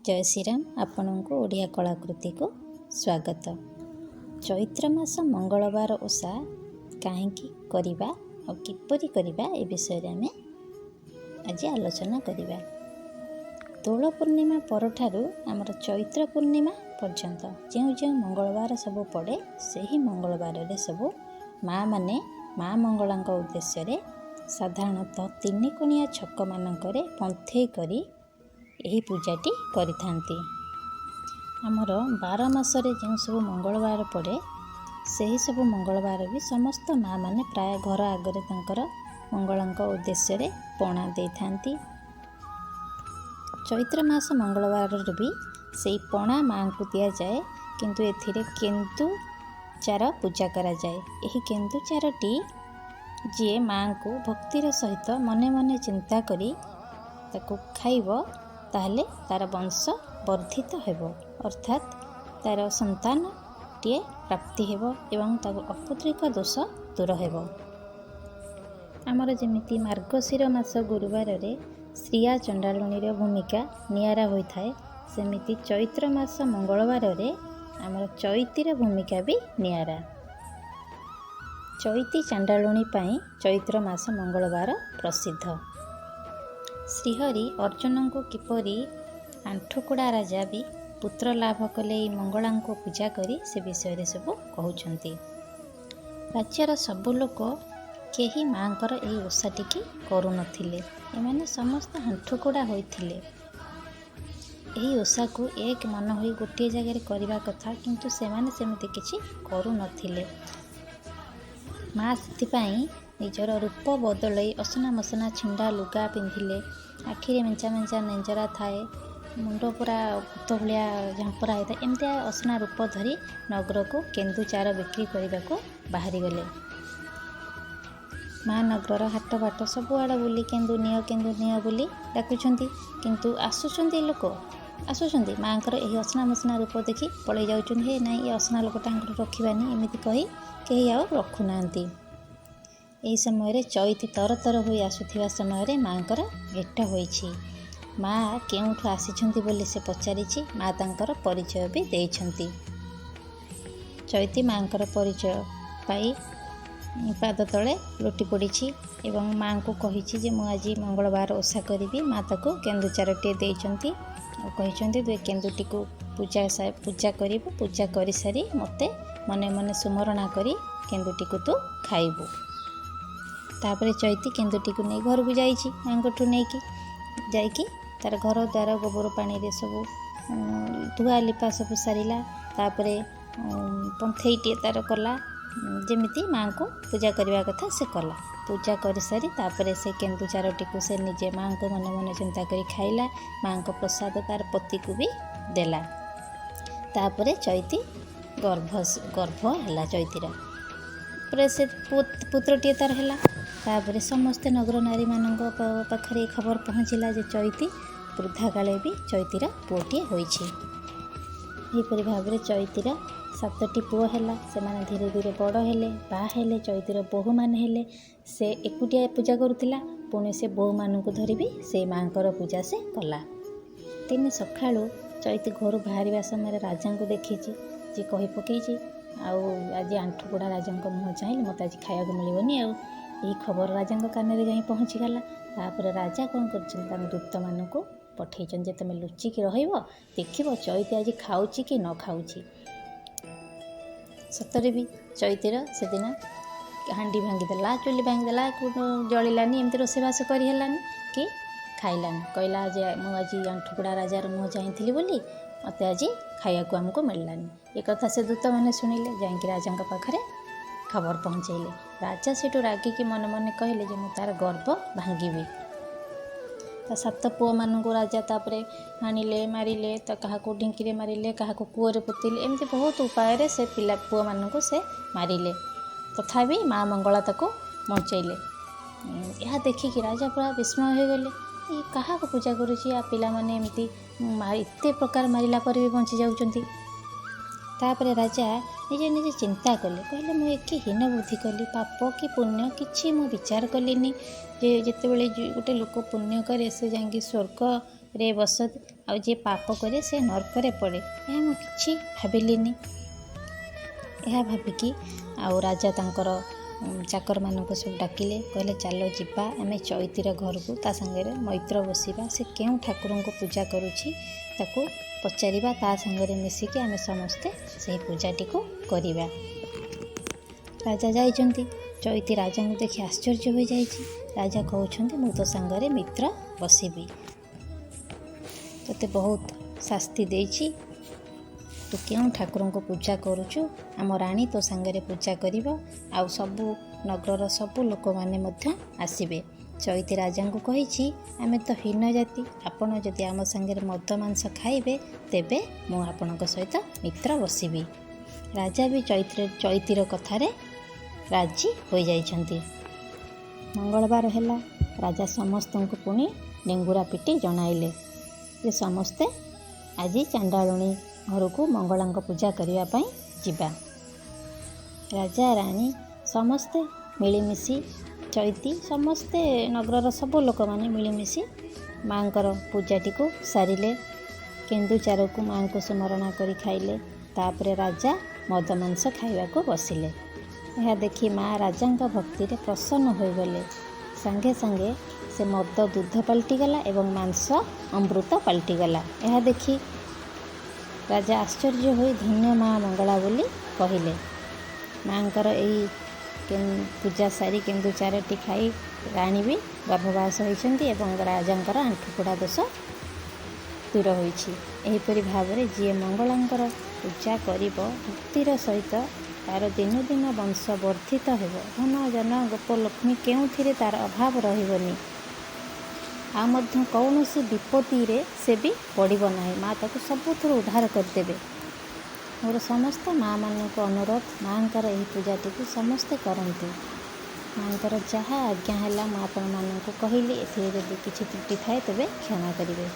ଜୟ ଶ୍ରୀରାମ। ଆପଣଙ୍କୁ ଓଡ଼ିଆ କଳାକୃତିକୁ ସ୍ୱାଗତ। ଚୈତ୍ର ମାସ ମଙ୍ଗଳବାର ଓଷା କାହିଁକି କରିବା ଆଉ କିପରି କରିବା, ଏ ବିଷୟରେ ଆମେ ଆଜି ଆଲୋଚନା କରିବା। ଦୋଳ ପୂର୍ଣ୍ଣିମା ପରଠାରୁ ଆମର ଚୈତ୍ର ପୂର୍ଣ୍ଣିମା ପର୍ଯ୍ୟନ୍ତ ଯେଉଁ ଯେଉଁ ମଙ୍ଗଳବାର ସବୁ ପଡ଼େ, ସେହି ମଙ୍ଗଳବାରରେ ସବୁ ମାଆମାନେ ମା ମଙ୍ଗଳାଙ୍କ ଉଦ୍ଦେଶ୍ୟରେ ସାଧାରଣତଃ ତିନି କୋଣିଆ ଛକମାନଙ୍କରେ ପନ୍ଥେଇ କରି ଏହି ପୂଜାଟି କରିଥାନ୍ତି। ଆମର 12 ମାସରେ ଯେଉଁ ସବୁ ମଙ୍ଗଳବାର ପଡ଼େ, ସେହି ସବୁ ମଙ୍ଗଳବାର ବି ସମସ୍ତ ମାଆମାନେ ପ୍ରାୟ ଘର ଆଗରେ ତାଙ୍କର ମଙ୍ଗଳାଙ୍କ ଉଦ୍ଦେଶ୍ୟରେ ପଣା ଦେଇଥାନ୍ତି। ଚୈତ୍ର ମାସ ମଙ୍ଗଳବାରରେ ବି ସେଇ ପଣା ମାଆଙ୍କୁ ଦିଆଯାଏ, କିନ୍ତୁ ଏଥିରେ କେନ୍ଦୁ ଚାର ପୂଜା କରାଯାଏ। ଏହି କେନ୍ଦୁ ଚାରଟି ଯିଏ ମାଆଙ୍କୁ ଭକ୍ତିର ସହିତ ମନେ ମନେ ଚିନ୍ତା କରି ତାକୁ ଖାଇବ, ତାହେଲେ ତା'ର ବଂଶ ବର୍ଦ୍ଧିତ ହେବ, ଅର୍ଥାତ୍ ତା'ର ସନ୍ତାନଟିଏ ପ୍ରାପ୍ତି ହେବ ଏବଂ ତାକୁ ଅପୁତ୍ରିକ ଦୋଷ ଦୂର ହେବ। ଆମର ଯେମିତି ମାର୍ଗଶିର ମାସ ଗୁରୁବାରରେ ଶ୍ରୀୟା ଚଣ୍ଡାଳୁଣୀର ଭୂମିକା ନିଆରା ହୋଇଥାଏ, ସେମିତି ଚୈତ୍ର ମାସ ମଙ୍ଗଳବାରରେ ଆମର ଚୈତିର ଭୂମିକା ବି ନିଆରା। ଚୈତି ଚାଣ୍ଡାଳୁଣୀ ପାଇଁ ଚୈତ୍ର ମାସ ମଙ୍ଗଳବାର ପ୍ରସିଦ୍ଧ। ଶ୍ରୀହରି ଅର୍ଜୁନଙ୍କୁ କିପରି ଆଣ୍ଠୁକୁଡ଼ା ରାଜା ବି ପୁତ୍ର ଲାଭ କଲେ ଏଇ ମଙ୍ଗଳାଙ୍କୁ ପୂଜା କରି, ସେ ବିଷୟରେ ସବୁ କହୁଛନ୍ତି। ରାଜ୍ୟର ସବୁ ଲୋକ କେହି ମାଆଙ୍କର ଏହି ଓଷାଟିକି କରୁନଥିଲେ। ଏମାନେ ସମସ୍ତେ ଆଣ୍ଠୁକୁଡ଼ା ହୋଇଥିଲେ। ଏହି ଓଷାକୁ ଏକ ମନ ହୋଇ ଗୋଟିଏ ଜାଗାରେ କରିବା କଥା, କିନ୍ତୁ ସେମାନେ ସେମିତି କିଛି କରୁନଥିଲେ। ମା ସେଥିପାଇଁ ନିଜର ରୂପ ବଦଳାଇ ଅସନା ମସନା ଛିଣ୍ଡା ଲୁଗା ପିନ୍ଧିଲେ, ଆଖିରେ ମେଞ୍ଚା ମେଞ୍ଚା ନେଞ୍ଜରା ଥାଏ, ମୁଣ୍ଡ ପୁରା ଭୂତ ଭଳିଆ ଝାମ୍ପରା ହେଇଥାଏ, ଏମିତିଆ ଅସନା ରୂପ ଧରି ନଗରକୁ କେନ୍ଦୁ ଚାର ବିକ୍ରି କରିବାକୁ ବାହାରିଗଲେ। ମା ନଗରର ହାଟ ବାଟ ସବୁଆଡ଼େ ବୁଲି କେନ୍ଦୁ ନିଅ, କେନ୍ଦୁ ନିଅ ବୋଲି ଡାକୁଛନ୍ତି। କିନ୍ତୁ ଆସୁଛନ୍ତି ଲୋକ, ଆସୁଛନ୍ତି, ମାଆଙ୍କର ଏହି ଅସନା ମସନା ରୂପ ଦେଖି ପଳେଇ ଯାଉଛନ୍ତି। ହେ ନାଇଁ, ଏ ଅସନା ଲୋକଟା ରଖିବାନି, ଏମିତି କହି କେହି ଆଉ ରଖୁନାହାନ୍ତି। ଏହି ସମୟରେ ଚୈତି ତର ତର ହୋଇ ଆସୁଥିବା ସମୟରେ ମାଆଙ୍କର ଭେଟ ହୋଇଛି। ମା କେଉଁଠୁ ଆସିଛନ୍ତି ବୋଲି ସେ ପଚାରିଛି। ମା ତାଙ୍କର ପରିଚୟ ବି ଦେଇଛନ୍ତି। ଚୈତି ମାଆଙ୍କର ପରିଚୟ ପାଇ ପାଦ ତଳେ ଲୋଟି ପଡ଼ିଛି ଏବଂ ମାଆଙ୍କୁ କହିଛି ଯେ ମୁଁ ଆଜି ମଙ୍ଗଳବାର ଓଷା କରିବି। ମା ତାକୁ କେନ୍ଦୁ ଚାରଟିଏ ଦେଇଛନ୍ତି ଆଉ କହିଛନ୍ତି, ତୁ ଏ କେନ୍ଦୁଟିକୁ ପୂଜା କରିବୁ, ପୂଜା କରିସାରି ମୋତେ ମନେ ମନେ ସୁମରଣା କରି କେନ୍ଦୁଟିକୁ ତୁ ଖାଇବୁ। ତାପରେ ଚୈତି କେନ୍ଦୁଟିକୁ ନେଇ ଘରକୁ ଯାଇଛି। ମାଆଙ୍କଠୁ ନେଇକି ଯାଇକି ତାର ଘର ଦ୍ୱାର ଗୋବର ପାଣିରେ ସବୁ ଧୁଆ ଲିପା ସବୁ ସାରିଲା। ତାପରେ ପନ୍ଥେଇଟିଏ ତାର କଲା, ଯେମିତି ମାଆଙ୍କୁ ପୂଜା କରିବା କଥା ସେ କଲା। ପୂଜା କରିସାରି ତାପରେ ସେ କେନ୍ଦୁ ଚାରଟିକୁ ସେ ନିଜେ ମାଆଙ୍କୁ ମନେ ମନେ ଚିନ୍ତା କରି ଖାଇଲା। ମାଆଙ୍କ ପ୍ରସାଦ ତାର ପତିକୁ ବି ଦେଲା। ତାପରେ ଚୈତି ଗର୍ଭ ହେଲା ଚୈତିର। ପରେ ସେ ପୁତ୍ରଟିଏ ତାର ହେଲା। ତାପରେ ସମସ୍ତେ ନଗର ନାରୀମାନଙ୍କ ପାଖରେ ଖବର ପହଞ୍ଚିଲା ଯେ ଚୈତି ବୃଦ୍ଧା କାଳେ ବି ଚୈତିର ପୁଅଟିଏ ହୋଇଛି। ଏହିପରି ଭାବରେ ଚୈତିର 7ଟି ପୁଅ ହେଲା। ସେମାନେ ଧୀରେ ଧୀରେ ବଡ଼ ହେଲେ, ବାହା ହେଲେ, ଚୈତିର ବୋହୂମାନେ ହେଲେ। ସେ ଏକୁଟିଆ ପୂଜା କରୁଥିଲା, ପୁଣି ସେ ବୋହୂମାନଙ୍କୁ ଧରି ବି ସେ ମାଆଙ୍କର ପୂଜା ସେ କଲା। ଦିନେ ସକାଳୁ ଚୈତି ଘରୁ ବାହାରିବା ସମୟରେ ରାଜାଙ୍କୁ ଦେଖିଛି ଯେ କହି ପକେଇଛି, ଆଉ ଆଜି ଆଣ୍ଠୁକୁଡ଼ା ରାଜାଙ୍କ ମୁହଁ ଚାହିଁଲେ ମୋତେ ଆଜି ଖାଇବାକୁ ମିଳିବନି। ଆଉ ଏହି ଖବର ରାଜାଙ୍କ କାନରେ ଯାଇ ପହଞ୍ଚିଗଲା। ତାପରେ ରାଜା କ'ଣ କରିଛନ୍ତି? ତାଙ୍କ ଦୂତମାନଙ୍କୁ ପଠେଇଛନ୍ତି ଯେ ତୁମେ ଲୁଚିକି ରହିବ, ଦେଖିବ ଚୈତି ଆଜି ଖାଉଛି କି ନ ଖାଉଛି। ସତରେ ବି ଚୈତିର ସେଦିନ ହାଣ୍ଡି ଭାଙ୍ଗିଦେଲା, ଚୁଲି ଭାଙ୍ଗିଦେଲା, ଜଳିଲାନି, ଏମିତି ରୋଷେଇବାସ କରି ହେଲାନି କି ଖାଇଲାନି। କହିଲା ଯେ ମୁଁ ଆଜି ଆଣ୍ଠୁକୁଡ଼ା ରାଜାର ମୁହଁ ଚାହିଁଥିଲି ବୋଲି ମୋତେ ଆଜି ଖାଇବାକୁ ଆମକୁ ମିଳିଲାନି। ଏ କଥା ସେ ଦୂତମାନେ ଶୁଣିଲେ, ଯାଇକି ରାଜାଙ୍କ ପାଖରେ ଖବର ପହଞ୍ଚେଇଲେ। ରାଜା ସେଠୁ ରାଗିକି ମନେ ମନେ କହିଲେ ଯେ ମୁଁ ତା'ର ଗର୍ବ ଭାଙ୍ଗିବି। ତା 7 ପୁଅମାନଙ୍କୁ ରାଜା ତାପରେ ହାଣିଲେ, ମାରିଲେ, ତ କାହାକୁ ଢିଙ୍କିରେ ମାରିଲେ, କାହାକୁ କୂଅରେ ପୋତିଲେ, ଏମିତି ବହୁତ ଉପାୟରେ ସେ ପିଲା ପୁଅମାନଙ୍କୁ ସେ ମାରିଲେ। ତଥାପି ମା ମଙ୍ଗଳା ତାକୁ ବଞ୍ଚେଇଲେ। ଏହା ଦେଖିକି ରାଜା ପୁରା ବିସ୍ମୟ ହୋଇଗଲେ। ଏ କାହାକୁ ପୂଜା କରୁଛି? ଆ ପିଲାମାନେ ଏମିତି ଏତେ ପ୍ରକାର ମାରିଲା ପରେ ବି ବଞ୍ଚି ଯାଉଛନ୍ତି। ତାପରେ ରାଜା ନିଜେ ନିଜେ ଚିନ୍ତା କଲେ, କହିଲେ ମୁଁ ଏ କି ହୀନ ବୁଦ୍ଧି କଲି, ପାପ କି ପୁଣ୍ୟ କିଛି ମୁଁ ବିଚାର କଲିନି। ଯେ ଯେତେବେଳେ ଗୋଟେ ଲୋକ ପୁଣ୍ୟ କରେ ସେ ଯାଇକି ସ୍ୱର୍ଗରେ ବସନ୍ତି, ଆଉ ଯିଏ ପାପ କରେ ସେ ନର୍କରେ ପଡ଼େ। ଏହା ମୁଁ କିଛି ଭାବିଲିନି। ଏହା ଭାବିକି ଆଉ ରାଜା ତାଙ୍କର ଚାକରମାନଙ୍କୁ ସବୁ ଡାକିଲେ, କହିଲେ ଚାଲ ଯିବା ଆମେ ଚୈତିର ଘରକୁ, ତା ସାଙ୍ଗରେ ମୈତ୍ର ବସିବା, ସେ କେଉଁ ଠାକୁରଙ୍କୁ ପୂଜା କରୁଛି ତାକୁ ପଚାରିବା, ତା ସାଙ୍ଗରେ ମିଶିକି ଆମେ ସମସ୍ତେ ସେହି ପୂଜାଟିକୁ କରିବା। ରାଜା ଯାଇଛନ୍ତି। ଚୈତି ରାଜାଙ୍କୁ ଦେଖି ଆଶ୍ଚର୍ଯ୍ୟ ହୋଇଯାଇଛି। ରାଜା କହୁଛନ୍ତି ମୁଁ ତୋ ସାଙ୍ଗରେ ମିତ୍ର ବସିବି, ତୋତେ ବହୁତ ଶାସ୍ତି ଦେଇଛି, ତୁ କେଉଁ ଠାକୁରଙ୍କୁ ପୂଜା କରୁଛୁ, ଆମ ରାଣୀ ତୋ ସାଙ୍ଗରେ ପୂଜା କରିବ, ଆଉ ସବୁ ନଗରର ସବୁ ଲୋକମାନେ ମଧ୍ୟ ଆସିବେ। ଚୈତି ରାଜାଙ୍କୁ କହିଛି ଆମେ ତ ହୀନ ଜାତି, ଆପଣ ଯଦି ଆମ ସାଙ୍ଗରେ ମଦ ମାଂସ ଖାଇବେ ତେବେ ମୁଁ ଆପଣଙ୍କ ସହିତ ମିତ୍ର ବସିବି। ରାଜା ବି ଚୈତିର କଥାରେ ରାଜି ହୋଇଯାଇଛନ୍ତି। ମଙ୍ଗଳବାର ହେଲା, ରାଜା ସମସ୍ତଙ୍କୁ ପୁଣି ଡେଙ୍ଗୁରା ପିଟି ଜଣାଇଲେ ଯେ ସମସ୍ତେ ଆଜି ଚାଣ୍ଡାଳୁଣୀ ଘରକୁ ମଙ୍ଗଳାଙ୍କ ପୂଜା କରିବା ପାଇଁ ଯିବା। ରାଜା ରାଣୀ ସମସ୍ତେ ମିଳିମିଶି, ଚୈତି ସମସ୍ତେ ନଗରର ସବୁ ଲୋକମାନେ ମିଳିମିଶି ମାଆଙ୍କର ପୂଜାଟିକୁ ସାରିଲେ। କେନ୍ଦୁଚାରକୁ ମାଆଙ୍କୁ ସ୍ମରଣା କରି ଖାଇଲେ। ତାପରେ ରାଜା ମଦ ମାଂସ ଖାଇବାକୁ ବସିଲେ। ଏହା ଦେଖି ମା' ରାଜାଙ୍କ ଭକ୍ତିରେ ପ୍ରସନ୍ନ ହୋଇଗଲେ। ସାଙ୍ଗେ ସାଙ୍ଗେ ସେ ମଦ ଦୁଧ ପାଲଟିଗଲା ଏବଂ ମାଂସ ଅମୃତ ପାଲଟିଗଲା। ଏହା ଦେଖି ରାଜା ଆଶ୍ଚର୍ଯ୍ୟ ହୋଇ ଧନ୍ୟ ମା' ମଙ୍ଗଳା ବୋଲି କହିଲେ। ମାଆଙ୍କର ଏହି ପୂଜା ସାରି କେନ୍ଦୁଚାରଟି ଖାଇ ରାଣୀ ବି ଗର୍ଭବାସ ହୋଇଛନ୍ତି ଏବଂ ରାଜାଙ୍କର ଆଣ୍ଠୁଫୋଡ଼ା ଦୋଷ ଦୂର ହୋଇଛି। ଏହିପରି ଭାବରେ ଯିଏ ମଙ୍ଗଳାଙ୍କର ପୂଜା କରିବ ଭକ୍ତିର ସହିତ, ତା'ର ଦିନୁ ଦିନ ବଂଶ ବର୍ଦ୍ଧିତ ହେବ। ଧନ ଜନ ଗୋପଲକ୍ଷ୍ମୀ କେଉଁଥିରେ ତା'ର ଅଭାବ ରହିବନି। ଆଉ ମଧ୍ୟ କୌଣସି ବିପତ୍ତିରେ ସେ ବି ପଡ଼ିବ ନାହିଁ। ମା' ତାକୁ ସବୁଥିରୁ ଉଦ୍ଧାର କରିଦେବେ। ମୋର ସମସ୍ତ ମାଆମାନଙ୍କୁ ଅନୁରୋଧ, ମାଆଙ୍କର ଏହି ପୂଜାଟିକୁ ସମସ୍ତେ କରନ୍ତୁ। ମାଆଙ୍କର ଯାହା ଆଜ୍ଞା ହେଲା ମୁଁ ଆପଣମାନଙ୍କୁ କହିଲି। ଏଥିରେ ଯଦି କିଛି ତ୍ରୁଟି ଥାଏ ତେବେ କ୍ଷମା କରିବେ।